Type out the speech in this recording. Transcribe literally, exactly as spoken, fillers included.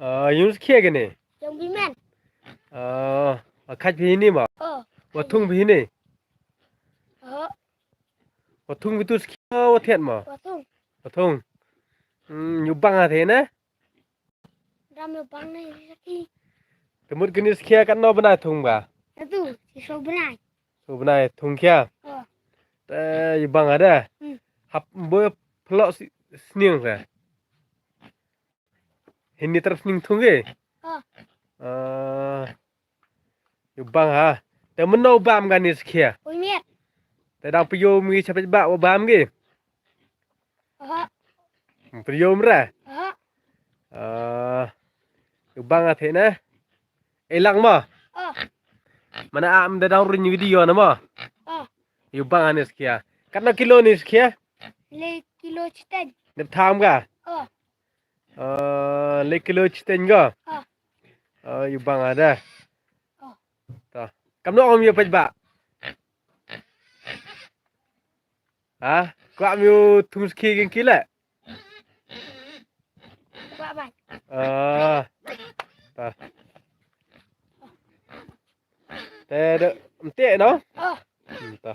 Yung skhia kini? Yung bimen. A khait phi hini ma? Wa thung phi hini? Wa thung phi tu skhia wa thiat ma? Wa thung. Wa thung. Yung bang ha the na? Ram yung bang na yung saki. Te mut kini skhia katno bnai thung ba? Tatu, si so bnai. So bnai thung khia? Te yung bang ha da? Hap boi phlok sning sa. Hini trap sning thung ki? Yung bang ha. Te mynno bam kani skhia? Te dang pyom ki cha paidbah wa bam ki? Pyom ra? Yung bang ha the na? E lang ma? Mana am da dang run video na ma? Yung bang ha ni skhia. Katno kilo ni skhia? Le kilo chiteng. Nep tham ka? Le kilo chiteng ka? Yung bang ha da. Kamno ong mi ya paidbah? Ha? Kwah mi u thung skhia ki ki le? Kwah bai. Te da mte no? Ta.